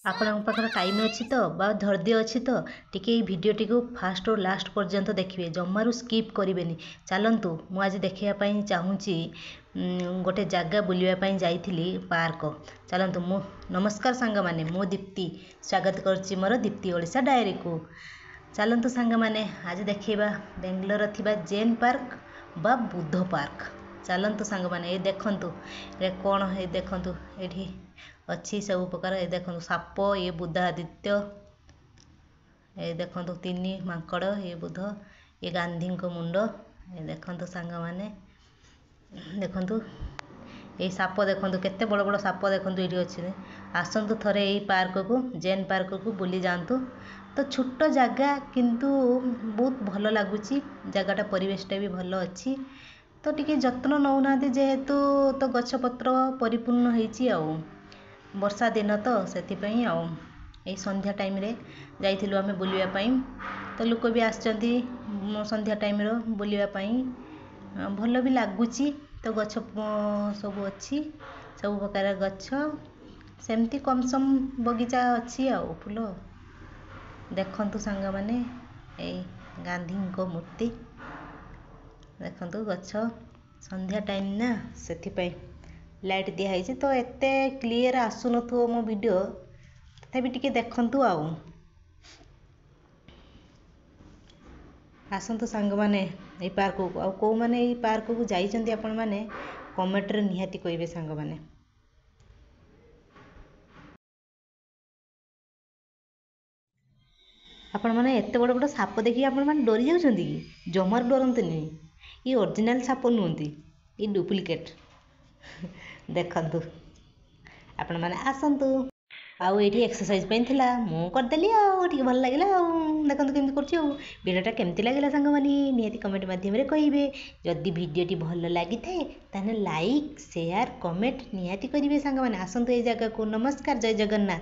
ଆପଣଙ୍କ ପାଖରେ ଟାଇମ୍ ଅଛି ତ ବା ଧୈର୍ଯ୍ୟ ଅଛି ତ ଟିକେ ଏଇ ଭିଡ଼ିଓଟିକୁ ଫାଷ୍ଟରୁ ଲାଷ୍ଟ ପର୍ଯ୍ୟନ୍ତ ଦେଖିବେ, ଜମାରୁ ସ୍କିପ୍ କରିବେନି। ଚାଲନ୍ତୁ, ମୁଁ ଆଜି ଦେଖିବା ପାଇଁ ଚାହୁଁଛି ଗୋଟେ ଜାଗା ବୁଲିବା ପାଇଁ ଯାଇଥିଲି ପାର୍କ। ଚାଲନ୍ତୁ। ମୁଁ ନମସ୍କାର ସାଙ୍ଗମାନେ, ମୁଁ ଦୀପ୍ତି, ସ୍ୱାଗତ କରୁଛି ମୋର ଦୀପ୍ତି ଓଡ଼ିଶା ଡାଏରୀକୁ। ଚାଲନ୍ତୁ ସାଙ୍ଗମାନେ, ଆଜି ଦେଖେଇବା ବେଙ୍ଗଲୋରରେ ଥିବା ଜେନ୍ ପାର୍କ ବା ବୁଦ୍ଧ ପାର୍କ। ଚାଲନ୍ତୁ ସାଙ୍ଗମାନେ, ଏ ଦେଖନ୍ତୁ, ଏ କ'ଣ, ଏ ଦେଖନ୍ତୁ, ଏଠି ଅଛି ସବୁ ପ୍ରକାର। ଏ ଦେଖନ୍ତୁ ସାପ, ଇଏ ବୁଦ୍ଧାଦିତ୍ୟ, ଏ ଦେଖନ୍ତୁ ତିନି ମାଙ୍କଡ଼, ଇଏ ବୁଦ୍ଧ, ଇଏ ଗାନ୍ଧୀଙ୍କ ମୁଣ୍ଡ। ଏ ଦେଖନ୍ତୁ ସାଙ୍ଗମାନେ, ଦେଖନ୍ତୁ ଏଇ ସାପ, ଦେଖନ୍ତୁ କେତେ ବଡ଼ ବଡ଼ ସାପ, ଦେଖନ୍ତୁ ଏଇଠି ଅଛି। ଆସନ୍ତୁ ଥରେ ଏଇ ପାର୍କକୁ, ଜେନ୍ ପାର୍କକୁ ବୁଲି ଯାଆନ୍ତୁ। ତ ଛୋଟ ଜାଗା କିନ୍ତୁ ବହୁତ ଭଲ ଲାଗୁଛି ଜାଗାଟା, ପରିବେଶଟା ବି ଭଲ ଅଛି। ତ ଟିକେ ଯତ୍ନ ନେଉନାହାନ୍ତି ଯେହେତୁ, ତ ଗଛପତ୍ର ପରିପୂର୍ଣ୍ଣ ହେଇଛି, ଆଉ ବର୍ଷା ଦିନ ତ ସେଥିପାଇଁ। ଆଉ ଏଇ ସନ୍ଧ୍ୟା ଟାଇମ୍ରେ ଯାଇଥିଲୁ ଆମେ ବୁଲିବା ପାଇଁ, ତ ଲୋକ ବି ଆସିଛନ୍ତି ସନ୍ଧ୍ୟା ଟାଇମ୍ର ବୁଲିବା ପାଇଁ, ଭଲ ବି ଲାଗୁଛି। ତ ଗଛ ସବୁ ଅଛି, ସବୁ ପ୍ରକାର ଗଛ, ସେମିତି କମ୍ ସମ୍ ବଗିଚା ଅଛି ଆଉ ଫୁଲ। ଦେଖନ୍ତୁ ସାଙ୍ଗମାନେ, ଏଇ ଗାନ୍ଧୀଙ୍କ ମୂର୍ତ୍ତି ଦେଖନ୍ତୁ, ଗଛ। ସନ୍ଧ୍ୟା ଟାଇମ୍ ନା, ସେଥିପାଇଁ ଲାଇଟ୍ ଦିଆହେଇଛି, ତ ଏତେ କ୍ଲିଅର୍ ଆସୁନଥିବ ମୋ ଭିଡ଼ିଓ, ତଥାପି ଟିକେ ଦେଖନ୍ତୁ। ଆଉ ଆସନ୍ତୁ ସାଙ୍ଗମାନେ ଏଇ ପାର୍କକୁ। ଆଉ କେଉଁମାନେ ଏଇ ପାର୍କକୁ ଯାଇଛନ୍ତି ଆପଣମାନେ କମେଣ୍ଟରେ ନିହାତି କହିବେ ସାଙ୍ଗମାନେ। ଆପଣମାନେ ଏତେ ବଡ଼ ବଡ଼ ସାପ ଦେଖିକି ଆପଣମାନେ ଡରି ଯାଉଛନ୍ତି କି? ଜମାରୁ ଡରନ୍ତୁନି, ଇଏ ଅରିଜିନାଲ୍ ସାପ ନୁହନ୍ତି, ଇଏ ଡୁପ୍ଲିକେଟ୍। ଦେଖନ୍ତୁ ଆପଣମାନେ, ଆସନ୍ତୁ। ଆଉ ଏଇଠି ଏକ୍ସରସାଇଜ୍ ପାଇଁ ଥିଲା, ମୁଁ କରିଦେଲି ଆଉ ଟିକେ ଭଲ ଲାଗିଲା। ଆଉ ଦେଖନ୍ତୁ କେମିତି କରୁଛି। ଆଉ ଭିଡ଼ିଓଟା କେମିତି ଲାଗିଲା ସାଙ୍ଗମାନେ ନିହାତି କମେଣ୍ଟ ମାଧ୍ୟମରେ କହିବେ। ଯଦି ଭିଡ଼ିଓଟି ଭଲ ଲାଗିଥାଏ ତାହେଲେ ଲାଇକ୍, ସେୟାର, କମେଣ୍ଟ ନିହାତି କରିବେ ସାଙ୍ଗମାନେ। ଆସନ୍ତୁ ଏଇ ଜାଗାକୁ। ନମସ୍କାର, ଜୟ ଜଗନ୍ନାଥ।